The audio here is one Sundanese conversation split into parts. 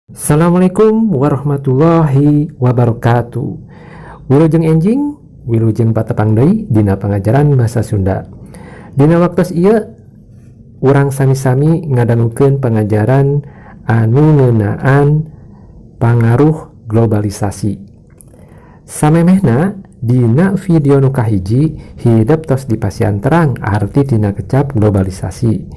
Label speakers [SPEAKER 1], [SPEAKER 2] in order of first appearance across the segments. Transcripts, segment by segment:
[SPEAKER 1] Assalamualaikum warahmatullahi wabarakatuh. Wilujeng enjing, wilujeng patepang deui dina pangajaran bahasa Sunda. Dina waktos ieu urang sami-sami ngadangukeun pangajaran anu ngeunaan pangaruh globalisasi. Samemehna, dina video nu kahiji hidep tos dipasihan terang arti tina kecap globalisasi.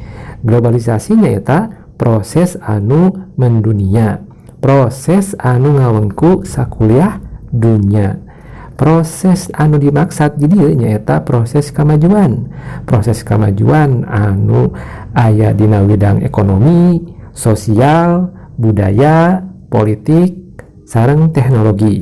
[SPEAKER 1] Globalisasi nyaeta proses anu mendunia, proses anu ngawengku sakuliah dunya. Proses anu dimaksud di dieu nyaeta proses kamajuan, proses kamajuan anu aya dina widang ekonomi, sosial, budaya, politik, sareng teknologi.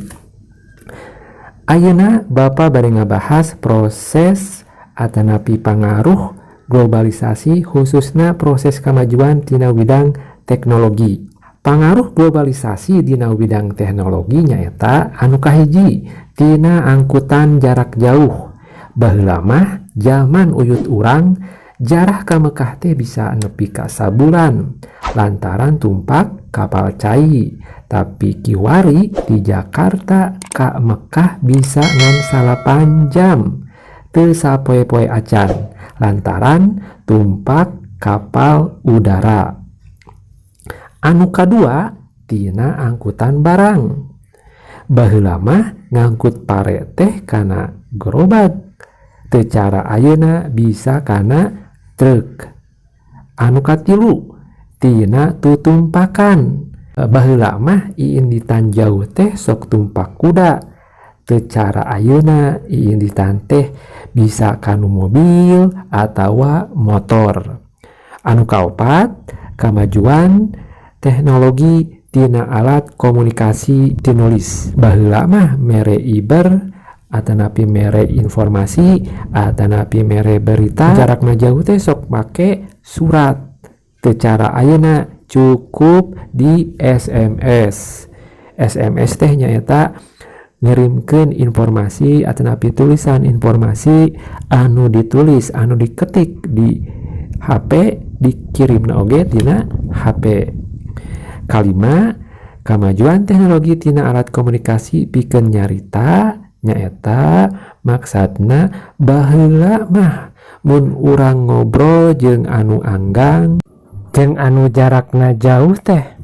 [SPEAKER 1] Ayeuna Bapak bade ngabahas proses atanapi pangaruh globalisasi, khususna proses kamajuan tina widang teknologi. Pangaruh globalisasi dina widang teknologi nyaeta anu kahiji, tina angkutan jarak jauh. Baheula mah zaman uyut urang, jarah ka Mekah teh bisa nepi ka sabulan lantaran tumpak kapal cai, tapi kiwari di Jakarta ka Mekah bisa ngan 9 jam, teu sapoe-poe acan, lantaran tumpak kapal udara. Anu kadua, tina angkutan barang. Baheula mah ngangkut pare teh kana gerobak, teu cara ayeuna bisa kana truk. Anu katilu, tina tutumpakan. Baheula mah iinditan jauh teh sok tumpak kuda, teu cara ayeuna iinditan teh bisa kanu mobil atawa motor. Anu kaopat, kamajuan teknologi tina alat komunikasi tinulis. Baheula mah mere iber atanapi mere informasi atanapi mere berita jarakna jauh teh sok make surat, teu cara ayeuna cukup di SMS. SMS teh nyaeta ngirimkeun informasi atanapi tulisan informasi anu ditulis, anu diketik di HP, dikirimna oge tina HP. Kalima, kamajuan teknologi tina alat komunikasi pikeun nyarita nyaeta maksudna baheula mah mun urang ngobrol jeung anu anggang, jeung anu jarakna jauh teh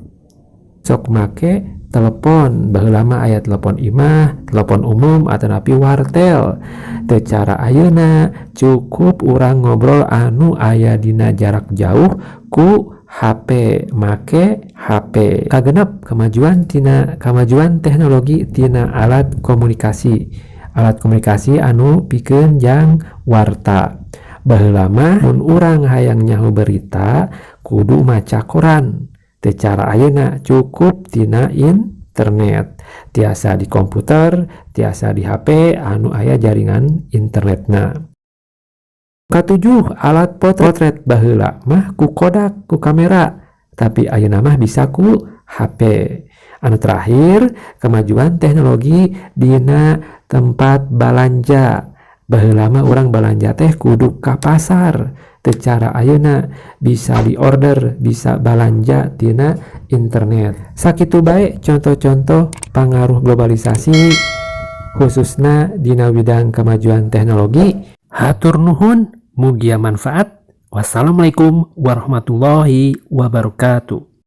[SPEAKER 1] sok make telepon. Baheula mah aya telepon imah, telepon umum, atanapi wartel. Teu cara ayeuna cukup urang ngobrol anu aya dina jarak jauh ku HP, make HP. Kagenep, kemajuan tina kamajuan teknologi tina alat komunikasi, alat komunikasi anu pikeun jang warta. Baheula mah mun urang hayang nyaho berita kudu maca koran, teu cara ayeuna cukup tina internet, tiasa di komputer, tiasa di HP anu aya jaringan internetna. Katujuh, alat potret. Baheula mah ku Kodak, ku kamera, tapi ayeuna mah bisa ku HP. Anu terakhir, kemajuan teknologi dina tempat balanja. Baheula mah urang balanja teh kudu ka pasar, teu cara ayeuna bisa diorder, bisa balanja tina internet. Sakitu bae contoh-contoh pangaruh globalisasi, khususna dina widang kemajuan teknologi. Hatur nuhun, mugia manfaat. Wassalamualaikum warahmatullahi wabarakatuh.